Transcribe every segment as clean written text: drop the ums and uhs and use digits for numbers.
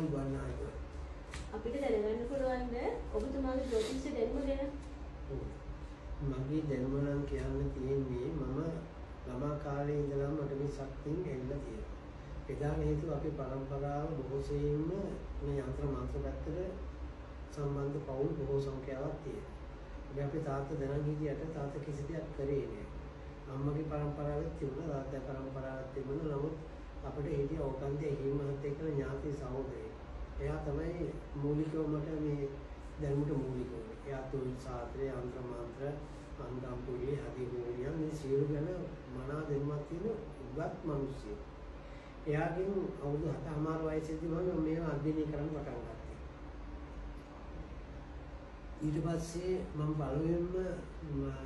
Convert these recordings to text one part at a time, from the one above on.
ආයිබෝන් ආයිබෝන්. අපිට දැනගන්න පුළුවන්ද ඔබතුමාගේ ජ්‍යොතිෂ දැනුම ගැන? ඔව්. මගේ දැනුම නම් කියන්න තියෙන්නේ මම ළමා කාලේ ඉඳලම මට මේ ශක්තියින් ඇවිල්ලා තියෙනවා. ප්‍රධාන හේතුව අපේ පරම්පරාව බොහෝ සෙයින්ම මේ යන්ත්‍ර මන්ත්‍ර පැත්තට සම්බන්ධ පවුල් බොහෝ සංඛ්‍යාවක් තියෙනවා. හැබැයි අපේ තාත්තා දැනන් හිටියට තාත්තා කිසි දෙයක් කරේ නෑ. අම්මගේ පරම්පරාවෙත් තිබුණා, තාත්තා පරම්පරාවෙත් තිබුණා. නමුත් අපිට හිටිය ඕකන්දේ හිමි මහත්තයා කියලා ඥාති සහෝදරයෙක්. එයා තමයි මූලිකව මට මේ දැනුමට මූලික වුණේ. එයා තුල් සාත්‍රය, යන්ත්‍ර මන්ත්‍ර, අංගම්පුරි, හදිහෝනියන් මේ සියලු ගැන මනා දැනුමක් තියෙන උගත් මිනිස්සෙක්. එයාගෙන් අවුරුදු 7.5 වයසේදී මම මේවා අධ්‍යයනය කරන්න පටන් ගත්තා. ඊට පස්සේ මම පළමුවෙන්ම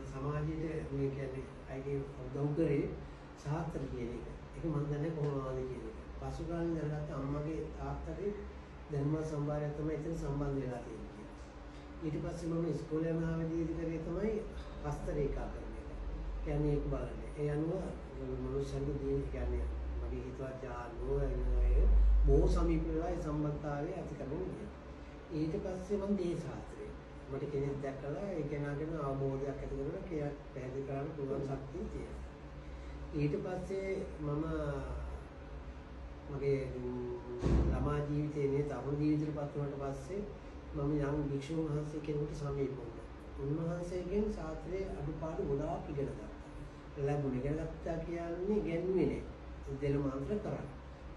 සමාජයට මේ කියන්නේ අයගේ උදව් කරේ සාත්‍ර කියන එක. ඒක මම දන්නේ කොහොම ආවද කියන එක. පසු කාලේ දැනගත්ත අම්මගේ තාත්තගේ දැනුම සම්භාරයක් තමයි එතන සම්බන්ධ වෙලා තියෙන්නේ කියලා. ඊට පස්සේ මම ඉස්කෝලේ යන ආවේදී කරේ තමයි හස්ත රේඛා කරන එක. කියන්නේ ඒක බලන්නේ. ඒ අනුව මනුස්සයන්ගේ දින කියන්නේ මගේ හිතවත් යාළුවෝ අය බොහෝ සමීප වෙලා ඒ සම්බන්ධතාවය ඇති කරගෙන ගියා. ඊට පස්සේ මම දේ ශාස්ත්‍රය මට කෙනෙක් දැකලා ඒ කෙනාගෙන අවබෝධයක් ඇති කරගෙන කියා පැහැදිලි කරන්න පුළුවන් ශක්තිය තියෙනවා. ඊට පස්සේ මම මගේ ළමා ජීවිතේ නේ තරුණ ජීවිතේට පත් වුණාට පස්සේ මම යම් භික්ෂුන් වහන්සේ කෙනෙකුට සමීප වුණා. උන්වහන්සේගෙන් ශාස්ත්‍රයේ අඩුපාඩු ගොඩාක් ඉගෙන ගත්තා. ලැබුණේ ඉගෙන ගත්තා කියන්නේ ඉගෙනුවේ නෑ. දෙල මන්ත්‍ර කරා.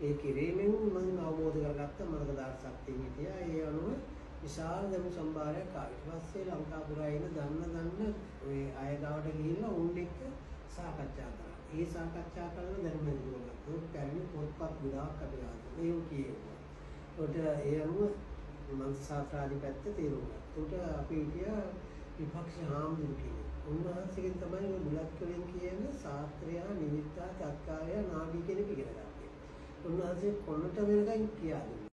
ඒ කිරීමෙන් මම අවබෝධ කරගත්තා මනක දාර්ශ ශක්තිය හිටියා. ඒ අනුව විශාල දැනුම් සම්භාරයක් ආවා. ඊට පස්සේ ලංකා පුරා ඉන්න දන්න දන්න ඔය අය ගාවට ගිහිල්ලා උන් එක්ක සාකච්ඡා කරා. ඒ සාකච්ඡා කරලා දැනුම ලැබුණා. ඒ පැරණි පොත්පත් ගොඩාක් අපි ගාව තිබුණා. ඒව කියෙව්වා. ඒකට ඒ අනුව මන්ත්‍ර ශාස්ත්‍ර ආදී පැත්ත තේරුම් ගත්තා. ඒකට අපි හිටියා විපක්ෂ හාමුදුරු කෙනෙක්. උන්වහන්සේගෙන් තමයි ඔය බුලත් වලින් කියන ශාස්ත්‍රය, නිමිත්තා, තත්කාරය, නාඩි කියන එක ඉගෙන ගත්තේ. උන්වහන්සේ කොනට වෙනකන් කියා දුන්නා.